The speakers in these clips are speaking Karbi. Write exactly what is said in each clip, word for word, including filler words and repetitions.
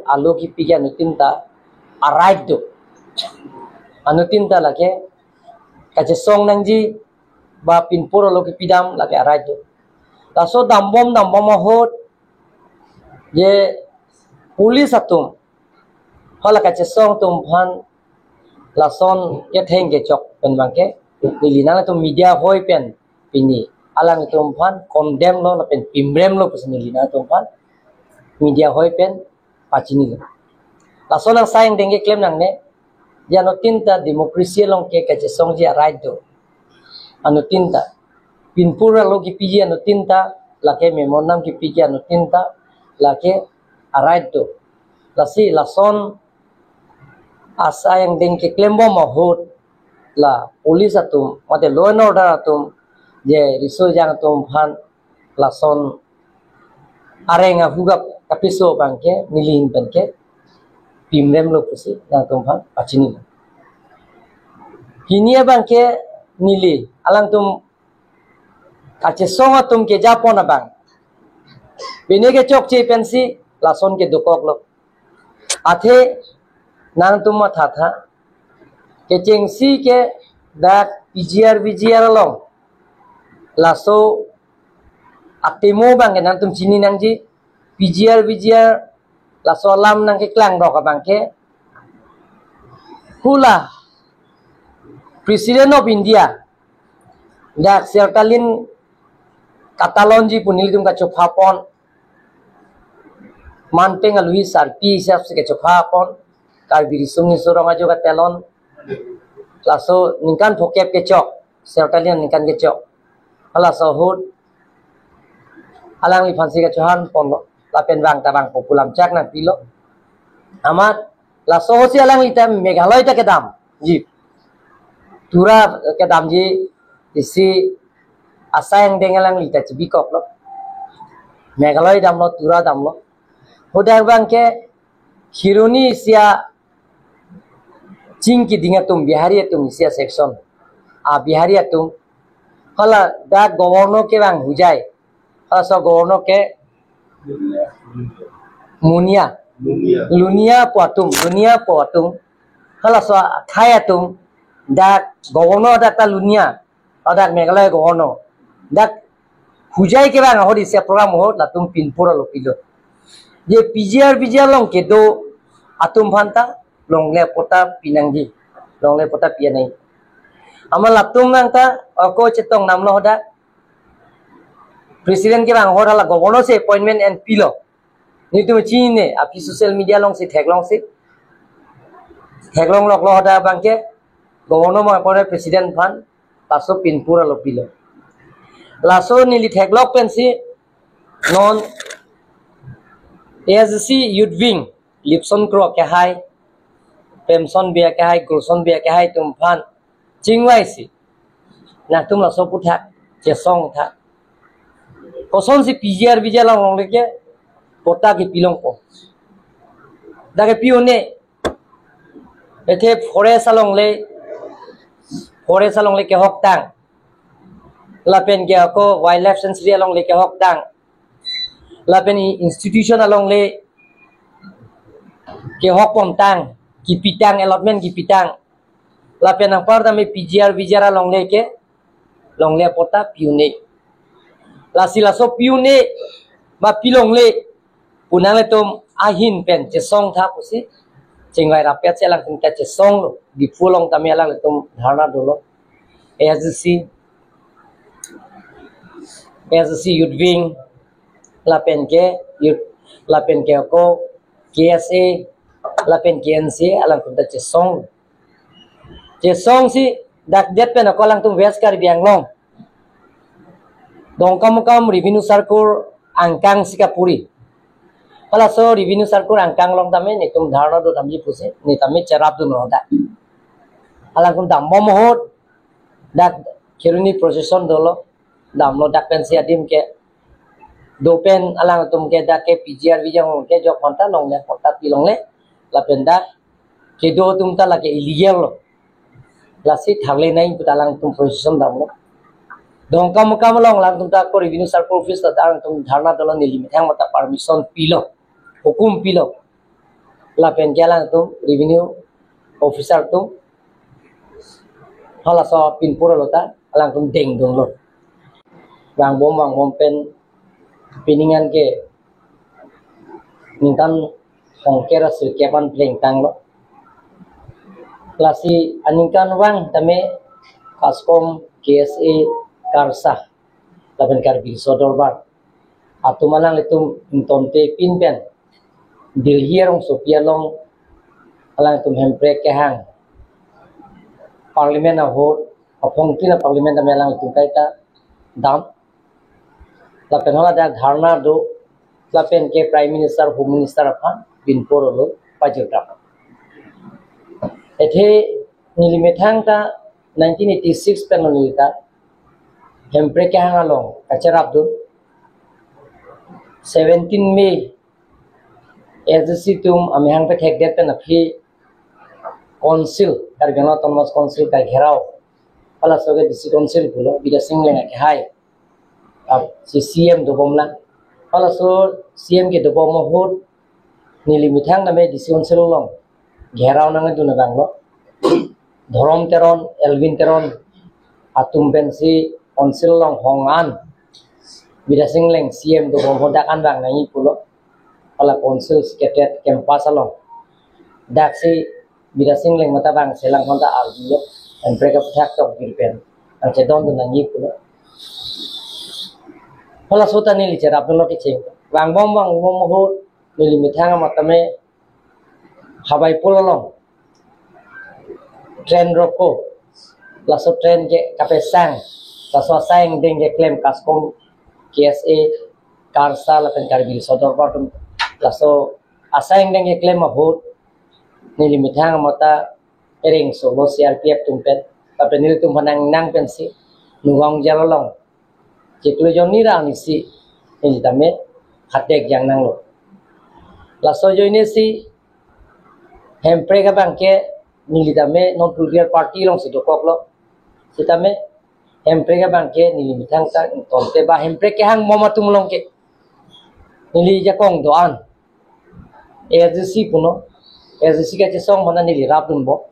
alo kipi ke anuttin ta a-right do. Anuttin ta lake kachesong nangji ba pinpur alo kipidam lake a-right do. Laso dambom dambom ahut je police atum hala kachesong atum aphan lason ketheng kechok pen abangke neli nangtum media hoi pen pini alangtum aphan condemn lo lapen pimrem lo pusi neli nangtum aphan media hoi pen pachini lo. Lason asai angdeng keklem nangne, je anuttin ta democracy along ke kachesongji a-right do. Anuttin ta pinpur alo kipiji anuttin ta, lake memo nam kipiji anuttin ta lake a-right do. Lasi lason asai angdeng keklembom ahut la police atum mate law and order atum je riso ejang atum aphan lason areng ahugap kapiso abangke neli ahin penke pimrem lo pusi nangtum aphan pachini. Hini abangke neli alangtum kachesong atum kejapon abang pine kechokche pensi lason kedokok lo. Athe nangtum mathatha, kechengsi ke dak P G R V G R along laso atemo abangke nangtum chini nangji. P G R V G R laso alam nangkeklang dok abangke hula President of India dak Sertalin katalonji pu nelitum kachopha pon, manpeng aluhi sarpi hisap si kachopha pon, Karbi Riso Nimso Rong Ajo katelon, laso ningkan phokep kechok, Sertalin ningkan kechok. Laso ahut alangliphansi kachohan ponlo, lapen bang ta bang populam chak nangpilo. Amat laso ahutsi alangli ta Meghalaya ta kedamji, Tura kedamji, isi asai angdeng alangli ta chibikok lo. Meghalaya damlo, Tura damlo. Hadak abangke Kheroni isi aching keding atum, Bihari atum isi a-section, a-Bihari atum, hala dak governor kevang Hojai, halaso governor ke Munia, Lunia pu atum, Lunia pu atum, halaso akhai atum, dak governor dak ta Lunia, dak Meghalaya governor, dak Hojai kevang ahut isi a-program ahut latum pinpur alo pilo. Je P G R V G R along kedo atum aphan ta longle patta pinangji, longle patta pianai. Amat latum nang ta ako chetong damlo hadak President kevang ahut hala governor si appointment en pilo. Nelitum chinine, aphi social media alongsi theklongsi, theklong loklo hadak abangke governor ma appoint President aphan laso pinpur alo pilo. Laso neli theklok pensi non A S D C Youth Wing, Lipson Kro kehai, Pemson Bey kehai, Gulson Bey kehai atum aphan chingvaisi nangtum laso aputhak chesong tha. Kosonsi P G R V G R along longle ke patta kepilongpo? Dak kepi un-e. Athe forest alongle, forest alongle kehoktang, lapen ke ako wildlife sanctuary alongle kehoktang, lapen i-, institution alongle kehok pontang, kipitang, allotment kipitang, lapen anpar tame P G R V G R alongle ke longle patta pi un-e. Lasi laso pi un-e ma pilongle pu nanglitum ahin pen chesong tha pusi chingvai rapet si alangtum ta chesonglo. Diphu along tame alanglitum dharna dolo. A S D C, A S D C Youth Wing, lapen ke youth, lapen ke ako K S A, lapen K N C A, alangtum ta chesong. Chesongsi dak det pen ako alangtum West Karbi Anglong Dongkamukam Revenue Circle angkang si kapuri. Halaso Revenue Circle angkang along tame netum dharna do damji pusi, ne tame cherapdun lo dak. Alangtum dambom ahut dak Kheroni procession dolo, damlo dak pensi adim ke do pen alangtum ke dak ke P G R V G R along kejok aphan ta longle patta pilongle, lapen dak kedo atum ta lake illegal lo. Lasi thangle nai pu ta alangtum procession damlo. Dongkamukam along alangtum ta ako Revenue Circle Office ta alangtum dharna dolo, neli methang mata permission pilo, hukum pilo. lapen ke alangtum revenue officer atum halaso pinpur alo ta alangtum dengdunlo. Vangbom vangbom pen pining an ke ningkan hongker asirkep an plengtanglo. Lasi aningkanvang tame KASCOM, K S A, KARSA lapen Karbi Riso Dorbar atum alanglitum ingtonte pin pen Delhi arongsopi along alangtum Hemprek kehang Parliament ahut, aphongtin a-Parliament tame alangtum kaita dam. Lapen hala dak dharna do, lapen ke Prime Minister, Home Minister aphan pinpur alo pajir dam. Athe neli methang ta nineteen eighty-six pen neli ta Hemprek kehang along kacherapdun. Seventeen May S D C atum amehang pethekdet pen aphi Council, Karbi Anglong Autonomous Council ka gherao, halaso ke District Council pulo, Bidya Sing Engleng akehai, ap si C M dobomlang. Halaso C M kedobom ahut neli methang tame District Council along gherao nangdun abanglo Dhorom Teron, Elwin Teron atum pensi Council along hong an, Bidya Sing Engleng C M dobom ahut dak an vang nangji pulo. Hala Council Secretariat campus along daksi Bidya Sing Engleng mata vangselang aphanta arjulo, Hemprek aphuthak chokjir pen nangchedondun nangji pulo. Halaso ta neli cherapdunlo kecheng. Vangbom vangbom ahut neli methang amat tame Hawaipur along train roko, laso train ke kapesang, laso asai angdeng keklem KASCOM, K S A, KARSA lapen Karbi Riso Dorbar atum, laso asai angdeng keklem ahut neli methang amat ta ereng solo C R P F atum pen, lapen nelitum aphan nang nang pensi Nagaon Jail along chiklo jonni ra anisi neli tame hatek jang nanglo. Laso ajoine si Hemprek abang ke neli tame non political party alongsi dokoklo. Sitame Hemprek abang ke neli methang ta ingtonte ba Hemprek kehang bom atum along ke neli jakong do-an A S D C puno, A S D C kachesong mana neli rapdunbom.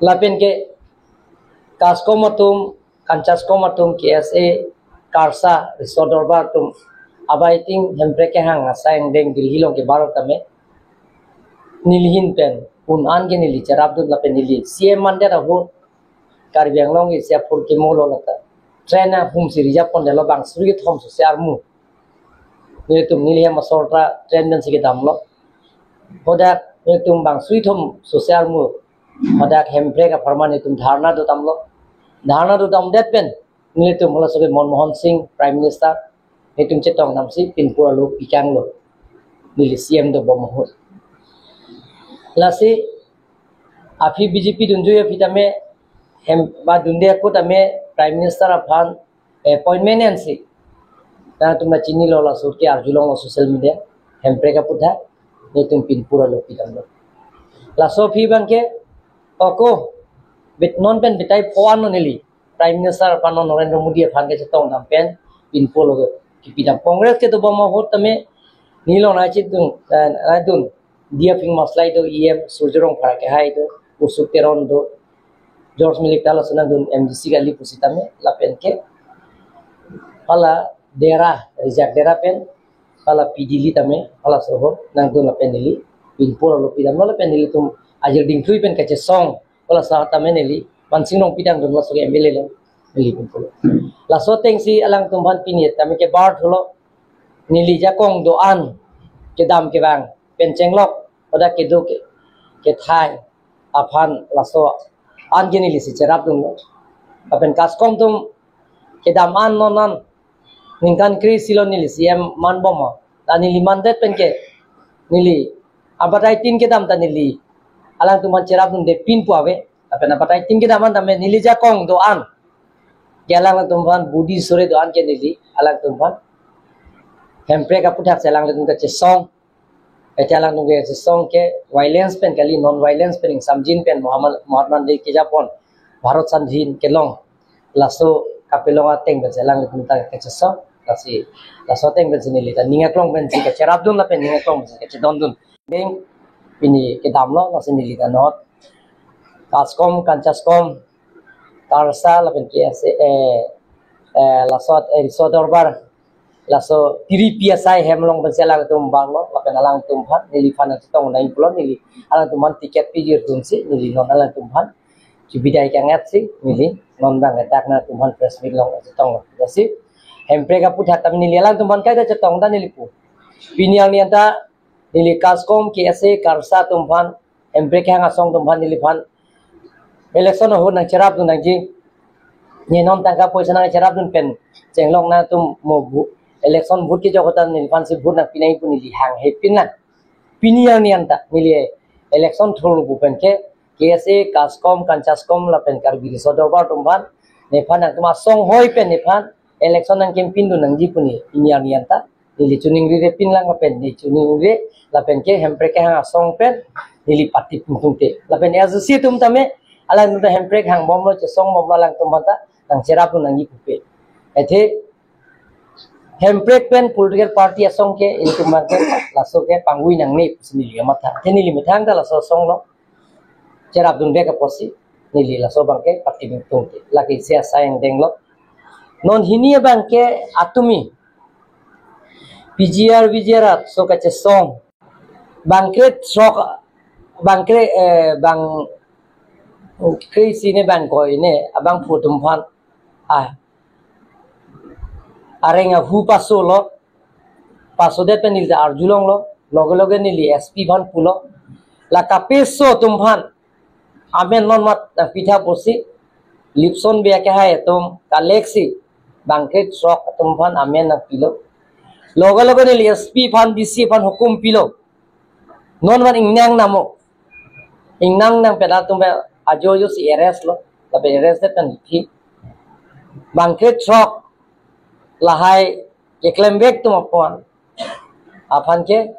Lapen ke KASCOM atum, KANCASCOM atum, K S A, KARSA, Riso Dorbar atum abaiting Hemprek kehang asai angdeng Delhi along kebar tame neli ahin pen un an ke neli cherapdun lapen neli C M mandet ahut Karbi Anglong isi aphurkimo lo lata train ahum si reserve pondetlo bang suri kethom sose armu. Nelitum neli hem asor ta train pensi kedamlo. Hadak nelitum bang suri kethom sose armu hadak Hemprek apharman nelitum dharna dodamlo. Dharna dodamdet pen nelitum halaso ke Manmohan Singh Prime Minister, nelitum chetongdamsi pinpur alo pikanglo, neli C M dobom ahut. Lasi aphi B J P dunjui aphi tame hem ba dunde ako tame Prime Minister aphan appointment ensi nangtum ta chinilo, laso ke arjulonglo social media, Hemprek aphuthak nelitum pinpur alo pidamlo. Laso aphi abang ke ako bet non pen betai pho anlo neli Prime Minister aphan, non Narendra Modi aphan kachetongdam pen pinpur alo kipidam. Congress kedobom ahut tame neli along nangchedun, eh, nangdun, Diya Phingmo Maslai do, E M Surjya Rongphar akehai do, Usuk Teron do, George Milik ta laso nangdun M D C kali pusitame lapen ke hala Dera, Rijak Dera pen hala P D L tame halaso ahut nangdun lapen neli pinpur alo pidamlo lapen nelitum ajir dingthui pen kachesong, halaso tame neli Mansing Rongpi tangdun, laso ke M L A lo, neli pinpurlo. Laso atengsi alangtum aphan pini tame kebar thulo, neli jakong do-an kedam kevang pen chenglok pada kedo ke kethai aphan laso an ke neli si cherapdunlo. Lapen KASCOM atum kedam an non an ningkan kre-isi lo neli C M manbom. La neli mandet pen ke neli abatai tin kedam ta neli alangtum aphan cherapdunde pinpo ave. Lapen abatai tin kedam an tame neli jakong do-an ke alangtum aphan budi sore do-an ke neli alangtum aphan Hemprek aphuthak si alangtum kachesong. Ete alangtum kachesong ke violence pen kali, non violence pen ingsamjin pen Mahatma, Mahatma Gandhi kejapon Bharat Sadhin kelong, laso kapelong ateng pensi alangtum ta kachesong. Lasi laso ateng pensi neli ta ning aklong pensi kacherapdun lapen ning aklong pensi kachedondun. Deng pini kedamlo, lasi neli anot KASCOM, KANCHASCOM, KARSA lapen K S A, eh, eh, laso, eh, riso dorbar, laso tiri pi asai hem along pensi alangtum vanglo, lapen alangtum aphan neliphan nangchetong nangji pulo, neli alangtum aphan ticket pijir atumsi neli non alangtum aphan kebidai kangat si neli non abang dak nangtum aphan press meet along chetonglo. Lasi Hemprek aputhak tame neli alangtum aphan kaita chetong ta neli pu. Pini arni anta neli KASCOM, K S A, KARSA atum aphan, Hemprek kehang asong atum aphan, neliphan election ahut nangcherapdun nangji. Ne non tangka poisa nangcherapdun pen chenglok nangtum mo bu-, election vote kejok ahut ta neliphansi vote nangpi nangji pu neli hanghe pinlang. Pini arni anta neli election thurlo pu pen ke K S A, KASCOM, KANCHASCOM lapen Karbi Riso Dorbar atum aphan, nephan nangtum asong hoi pen nephan election nang campaign dun nangji pu ne pini arni anta neli choningrire pinlang lapen ne choningri lapen ke Hemprek kehang asong pen neli party pungtungte. Lapen S D C atum tame alangtum ta Hemprek hangbomlo, chesongbomlo, alangtum aphan ta nangcherapdun nangji pupe. Athe Hemprek pen political party asong ke ilitum abang ke laso ke pangvui nangne pusi neli kamatha. Athe neli methang ta laso asong along cherapdun bek apotsi neli laso abang ke party pungtungte. Lake isi asai angdenglo. Non hini abang ke atumi P G R, V G R aso kachesong bangkre throk, bangkre, eh, bangkre isi ne bangkoi ne abangphu atum aphan, ah, areng ahu pasolo, pasodet pen neli ta arjulonglo, loge loge neli S P aphan pulo, la kapeso atum aphan amen non mat nangpitha pusi Lipson Bey akehai atum kalek si bangkre throk atum aphan amen nangpilo. Loge loge neli S P aphan, D C aphan hukum pilo. Non mat ingnang namo. Ingnang nang pen atum pen ajo ajo si arrest lo. Lapen arrest det pen aphi bangkre throk lahai keklem bek atum aphan, aphan ke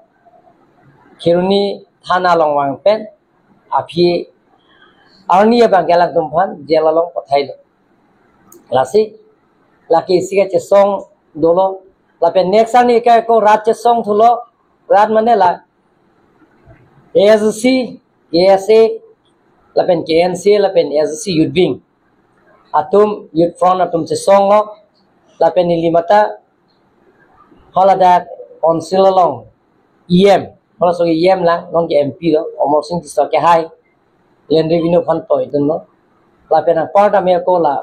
Kheroni thana along vang pen aphi arni abang ke alangtum aphan jail along pathailo. Lasi lake isi kachesong dolo. Lapen next arni ke ako rat chesong thulo. Rat mane la A S D C, K S A, lapen K N C A, lapen A S D C Youth Wing atum, Youth Front atum chesonglo. Lapen neli mata haladak council along E M, halaso E M lang, non ke M P lo, Amarsing Tisso akehai, Land Revenue aphan toidunlo. Lapen anpar tame ako la,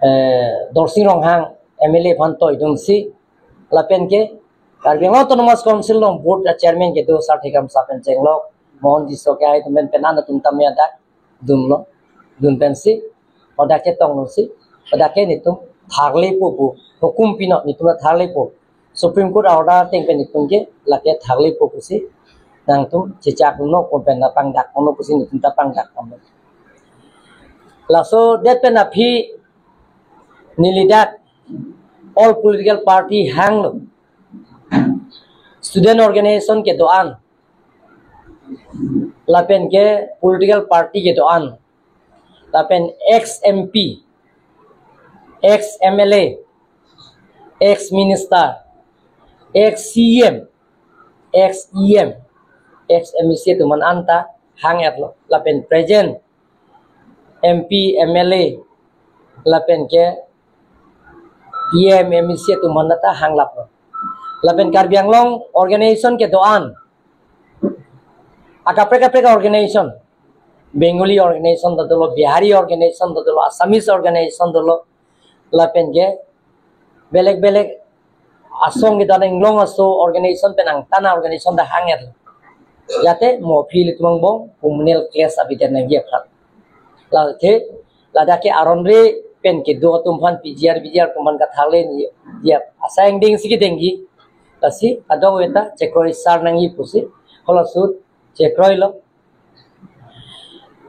eh, Dorsing Ronghang M L A aphan toidunsi, lapen ke Karbi Anglong Autonomous Council along board a chairman kedo Sarthe Kramsa pen chenglok, Mohon Tisso akehai atum pen pen an atum tame hadak dunlo, dun pensi hadak chetonglo si, hadak ke netum tharlepo pu, hukum pinon, netum tharlepo, Supreme Court order ateng pen netum ke lake tharlepo pusi nangtum chechaknok pen na pangdak kono pusi netum ta pangdak kono. Laso det pen aphi neli dak all political party hanglo, student organization kedo-an, lapen ke political party kedo-an, lapen ex M P, ex M L A, ex minister, ex C M, ex E M, ex M A C atum aphan anta hang-etlo, lapen present M P, M L A, lapen ke E M, M A C atum aphan ta hanglaplo. Lapen Karbi Anglong organization kedo-an, akaprek kaprek organization, Bengali organization ta dolo, Bihari organization ta dolo, Assamese organization dolo, lapen ke belek belek asong kedo-an, inglong aso organization pen angtan a organization ta hang-etlo. Jate mo aphi ilitum angbong communal clash abidan nangji aphan. Lake ladak ke aron re pen kedo atum aphan P G R, V G R atum aphan katharle nangji asai angdengsi kedengji. Lasi adong veta chekroi sar nangji pusi halaso chekroilo.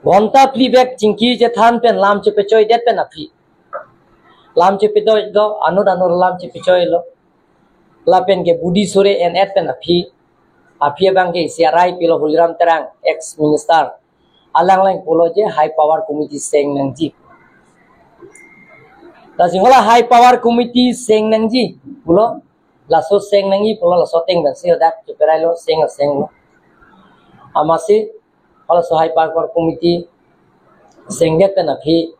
Ghonta phli bek chingki chethan pen lam chepechoidet pen aphi, lam chepedoi do, anut anut lam chepechoilo. Lapen ke budi sore en-et pen aphi, aphi abang ke isi arai pilo Holiram Terang, ex minister, alang lang pulo je high power committee seng nangji. Lasi hala high power committee seng nangji pulo, laso seng nangji pulo, laso ateng pensi hadak cheperailo, seng asenglo. Amatsi halaso High Power Committee sengdet pen aphi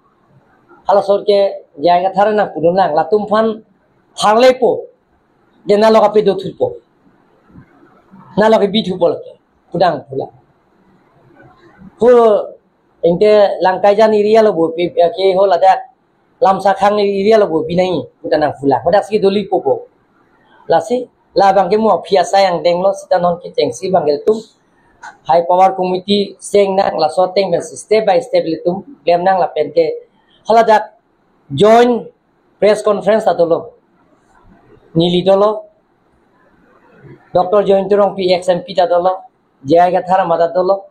halaso ke J I Kathar nangpudun lang, latum aphan tharlepo, de nalo kapedo thupo, nalo kebi thupo lake, pudang pula. Pu ingke Langkaijan area lo bo, pi- pi- ke ho ladak Lamsakhang area lo bo binai, puta nangpula. Hadak si doli popo. Lasi, labang ke mo aphi asai angdenglo, sita non kechengsi abang ke ilitum High Power Committee seng nang, laso ateng pensi step by step ilitum klem nang lapen ke haladak joint press conference ta dolo. Neli dolo, Doctor Jayanta Rongpi ex M P ta dolo, J I Kathar mata dolo,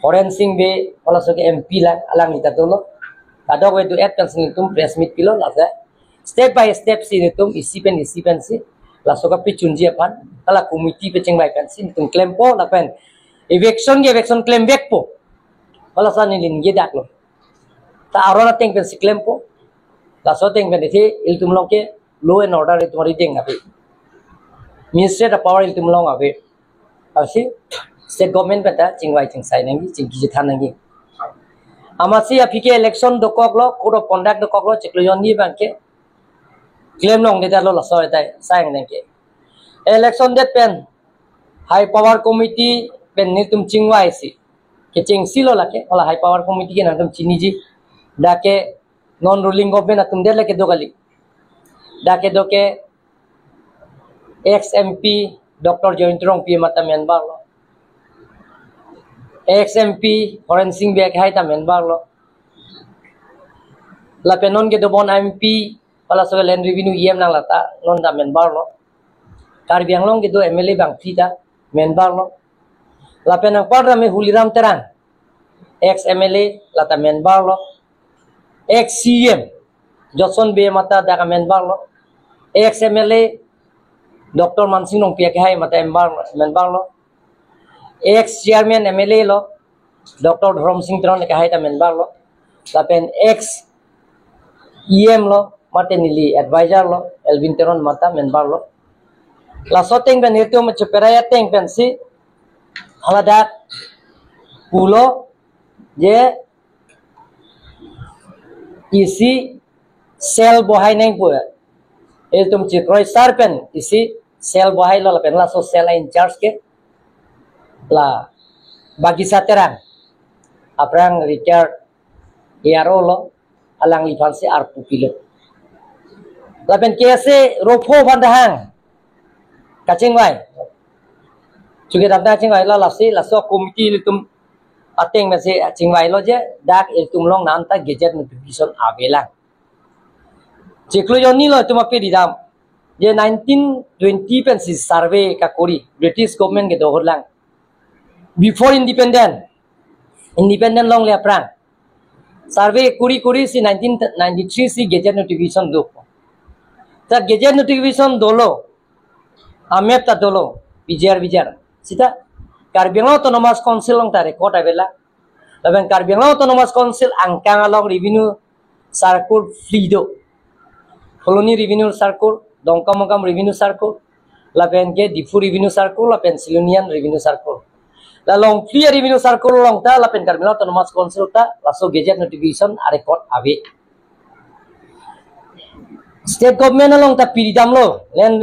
Horen Sing Bey, halaso ke M P lang, alangli ta dolo. Kadokave do-et pensi nelitum press meet pilo, lasi step by step si nelitum isi pen isi pensi laso kapachunji aphan, hala committee pachingvai pensi nelitum klempo, lapen eviction ke eviction klem vekpo. Halaso neli ningje daklo. Ta aron ateng pensi klempo. Laso ateng pen ithi ilitum along ke law and order itum arideng ave. Ministry of power ilitum along ave. Lasi state government pen ta chingvai chingsai nangji, chingki chethan nangji. Amatsi aphi ke election dokoklo, code of conduct dokoklo, chiklo jonni abang ke klem longledetlo laso atai asai angdeng ke. Election det pen High Power Committee pen nelitum chingvaisi, kechengsi lo lake, hala High Power Committee ke nangtum chiniji. Dak ke non ruling government atum det lake do kali. Dak ke do ke ex M P Doctor Jayanta Rongpi mata member lo, ex M P Horen Sing Bey hai ta member lo, lapen non kedo bon M P, halaso Land Revenue E M nang lata non ta member lo. Karbi Anglong kedo M L A bangphli ta member lo. Lapen anpar tame Huliram Terang, ex M L A, lata member lo. Ex C E M Jotson Bey mata dak member lo. Ex M L A Doctor Mansing Rongpi ke hai mata member, member lo. Ex chairman M L A lo, Doctor Dhorom Sing Teron ke hai ta member lo. Lapen ex E M lo, mate neli advisor lo, Elwin Teron mata member lo. Laso ateng pen itum cheperai ateng pensi haladak pulo je isi cell bohai nangpo. Itum chikroi sar pen isi cell bohailo, lapen laso cell in charge ke la Bagisa Terang, aphrang retired A R O lo, alangliphansi arpu pilo. Lapen K S A ropho aphan dahang kachingvai, chuke damta chingvailo, lasi laso committee ilitum ateng pensi chingvailo je dak ilitum along nanta gazette notification ave lang. Chiklo jonni lo itum aphi ridam. Je nineteen twenty pensi survey kakori, British government kedo ahut lang. Before independent, independent longle aphrang survey kori kori si nineteen ninety-three si gazette notification do. Ta gazette notification dolo, amap ta dolo, bijar bijar. Sita Karbi Anglong Autonomous Council along ta record ave lang. Lapen Karbi Anglong Autonomous Council angkang along revenue circle phli do. Phuloni Revenue Circle, Dongkamukam Revenue Circle, lapen ke Diphu Revenue Circle, lapen Silonijan Revenue Circle. La along phli Revenue Circle along ta, lapen Karbi Anglong Autonomous Council ta, laso gazette notification arecord ave. State government along ta piri damlo, land,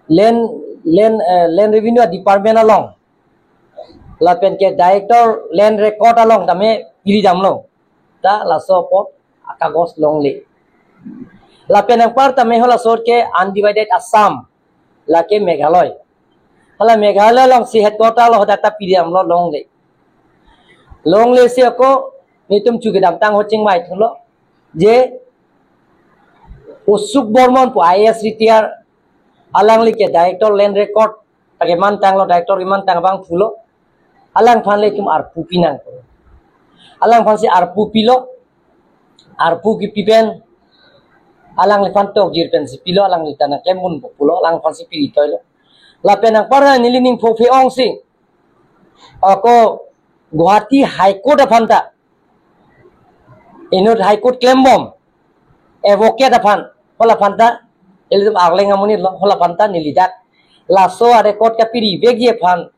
land, land, eh, land revenue department along, lapen ke director land record along tame piri damlo. Ta laso apot akagos longle. Lapen anpar tame halaso ke undivided Assam, lake Meghalaya. Hala Meghalaya alongsi headquarter lo, hadak ta piri damlo, longle. Longle si ako nelitum chuke damtang ho chingvai thulo je Usuk Bormon pu I A S retired, alangli ke director land record ta kemantanglo, director kemantang abang pulo, alangphan le itum arpu pinang. Alangphansi arpu pilo, arpu kipi pen alangliphan tokjir pensi pilo, alangli ta nangklemdunpo pulo, alangphansi piri toilo. Lapen anpar neli ning phophe ongsi ako Guwahati High Court aphan ta, inut High Court klembom advocate aphan, hala aphan ta Ilitum Arleng amonit lo, hala aphan ta neli dak laso a-record kapirivekji aphan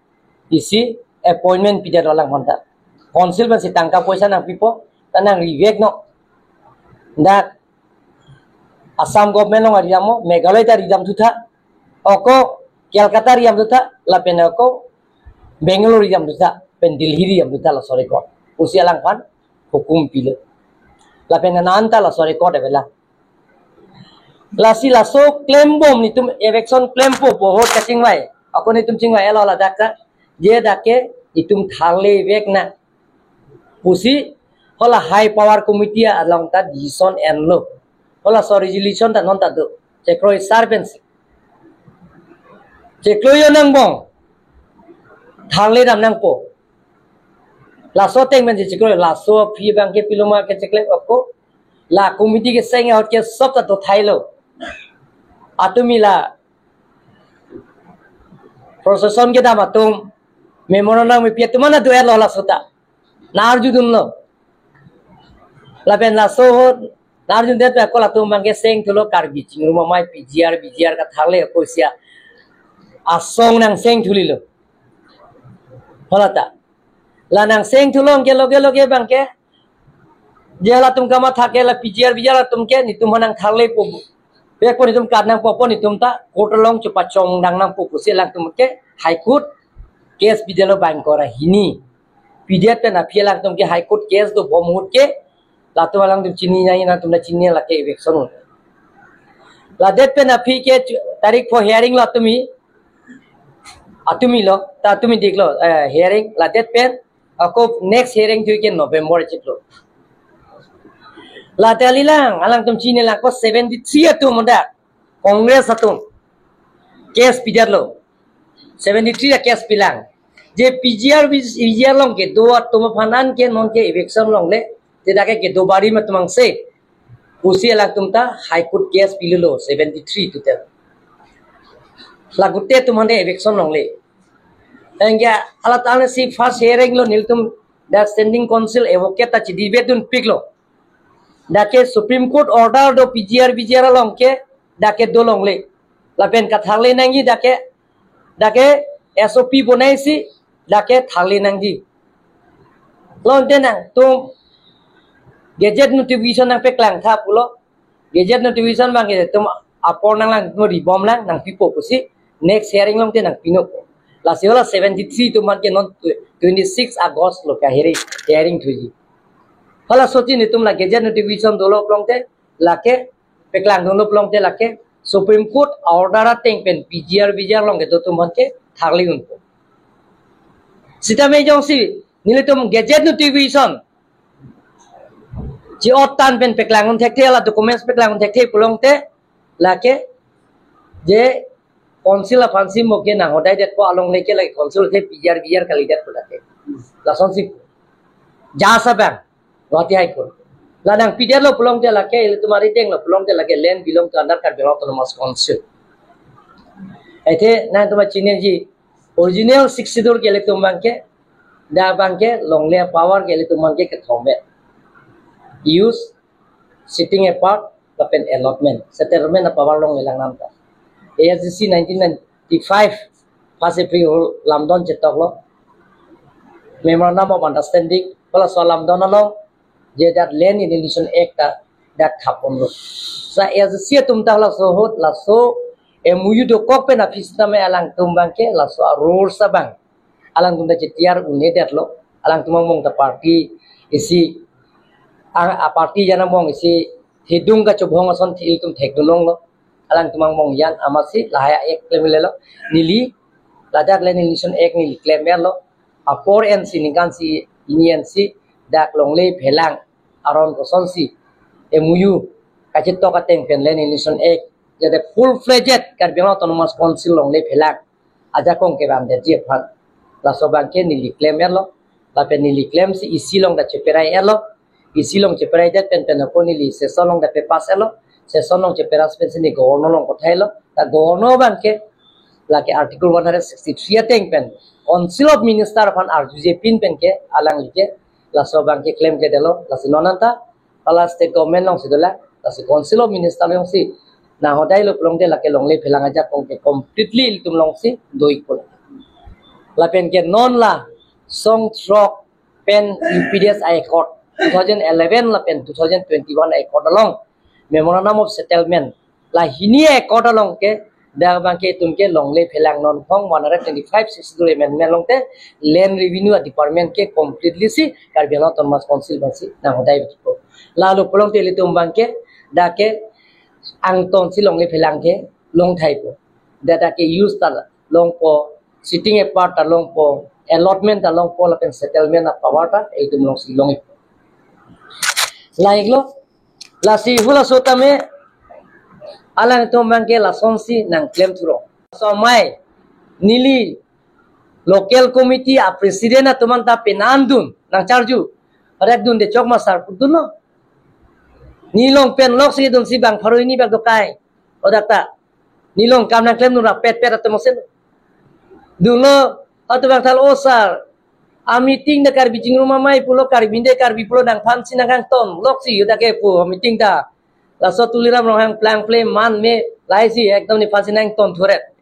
isi appointment pidet lo alang aphan ta. Council pensi tangka poisa nangpipo, ta nangrivek non. Dak Assam government along aridamnon, Meghalaya ta aridamthu tha, ako Kolkata aridamthu tha, lapen ako Bangalore aridamthu tha, pen Delhi aridamthu tha laso a-record pusi alang aphan hukum pilo. Lapen nana anta laso a-record avelang. Lasi laso klembom, netum eviction klempo, po vote kachingvai, ako netum chingvai-etlo ladak ta, je dak ke netum tharlevek nang pusi hala High Power Committee along ta decision enlo. Halaso resolution ta non ta do. Chekroi sar pensi, chekroi yo nang bong, tharledam nangpo. Laso ateng pensi chekroi, laso aphi abang ke pilo ma ke cheklem ako. La committee keseng ahut ke sob ta dothailo. Atumi la procession kedam atum, memorial nangmepi atum ana do-etlo laso ta. Nangarjudunlo. Lapen laso ahut nangarjudet ako latum abang ke sengthulo, Karbi Chingrum Amei P G R, V G R katharle ako isi asong nangsengthulelo. Hala ta. La nangsengthu along ke loge loge abang ke, je latum kamatha ke la P G R, V G R atum ke netum aphan nangtharlepo, vekpo, netum kat nangpo pu netum ta court along chepachongdam nangpo pusi alangtum ke High Court case pidetlo bangkora hini. Pidet pen aphi alangtum ke High Court case dobom ahut ke, latum alangtum chini nai, nangtum ta chini, lake eviction. Ladet pen aphi ke chu-, tarik pho hearing lo atumi, atumi lo, ta atumi diklo, eh, hearing, ladet pen ako next hearing thu ke November chiklo. La ta lilang, alangtum chinilang, ako seventy-three atum dak Congress atum case pidetlo. Seventy-three a-case pilang. Je P G R, V G R along kedo atum aphan an ke non ke eviction longle, te dak ke kedo barim atum angse pusi alangtum ta High Court case pilelo, seventy-three total. La gute atum aphan de eviction longle. Hingke hala ta si first hearing lo, nelitum dak Standing Council advocate ta chedebate dunpiklo. Dak ke Supreme Court order do P G R, V G R along ke, dak ke dolongle. Lapen katharle nangji dak ke, dak ke S O P bonaisi, dak ke tharle nangji. Lon te nangtum gazette notification nangpeklang tha pulo. Gazette notification abang ke netum apor nanglang, netum ribomlang, nangpipo pusi next hearing along te nangpinon. Lasi hala seventy-three atum aphan ke non twenty-six August lo ka hearing, hearing thuji. Halaso ti netum la gazette notification dolo pulote, lake peklangdunlo pulote, lake Supreme Court order ateng pen P G R, V G R along kedo atum aphan ke tharli unpo. Sitame jongsi nelitum gazette notification chi-ot tang pen peklang un thekthe, la documents peklang un thekthe pulote, lake je council aphansi mo ke nanghodaidetpo alongle ke, lake council athe P G R, V G R kalidetpo lake. Lasonsi judge abang, Guwahati High Court. La nangpidetlo pulote, lake ilitum arideng lo pulote, lake land belong to under Karbi Anglong Autonomous Council. Athe nangtum chiniji, original Sixth Schedule ke ilitum abang ke, dak abang ke longle power ke ilitum abang ke kethom-et. Use, setting apart, lapen allotment, settlement a-power longle lang nangta. A S D C nineteen ninety-five first April lamdon chetoklo, Memorandum of Understanding, halaso lamdon along je dak Land Alienation Act ta dak thapponlo. Sa A S D C atum ta halaso ahut laso M O U dokok pen aphi sitame alangtum abang ke laso a-rules abang alangtum ta chetiar un-edetlo. Alangtum angbong ta party isi, a, a-party jan angbong isi thedung kachobhong ason thi ilitum thekdunlonglo. Alangtum angbong jan amatsi lahai a-act klemlelo. Neli ladak Land Alienation Act neli klem-etlo. Apor ensi, ningkan isi hini ensi dak longle phelang aron kosonsi M O U kachetok ateng pen Land Alienation Act jate full-fledged Karbi Anglong Autonomous Council longle phelang ajakong kevangdetji aphan. Laso abang ke neli klem-etlo, lapen neli klemsi EC along ta cheperai-etlo, EC along cheperaidet pen pen ako neli session along ta pe-pass-etlo, session along chepe-pass pensi neli Governor along pathailo, ta Governor abang ke lake Article one hundred sixty-three ateng pen Council of Minister aphan arjujepin pen ke alangli ke laso abang ke klemkledetlo. Lasi non anta hala state government alongsi dolang, lasi Council of Minister alongsi Nanghodailo pulote lake longle phelang ajakong ke completely ilitum alongsi do-ikpo. Lapen ke non la song throk pen U P D S a-accord two thousand eleven lapen two thousand twenty-one a-accord along memorandum of settlement la hini a-accord along ke dak abangke itum ke longle phelang non phong one hundred twenty-five sixth schedule amendment along te land revenue department ke completely si Karbi Anglong Autonomous Council abangsi nanghodai begitu. Lalo pulote ilitum abangke dak ke angton si longle phelang ke longthaipo. Dak dak ke use ta longpo, sitting apart ta longpo, allotment ta longpo lapen settlement a-power ta itum alongsi long-ikpo. Lahelo, lasi halaso tame alangtum abangke lasonsi nangklemthu rong. Somai neli local committee a-president atum anta penang dun nangcharju. Rek dunde chok ma sar pudunlo. Neli along pen loksi dunsi bang pharo hini bak dokai. O dak ta. Neli along kam nangklemdun rapet pet atum mesen. Dunlo, atu bang thal, "O sir, a-meeting dak Karbi chingrum amei pulo, Karbi de Karbi pulo nangphansi nangkangton. Loksi dak ke pu meeting ta. Laso Tuliram Ronghang plangple man me laisi ekdom nephansi nangtonthuret."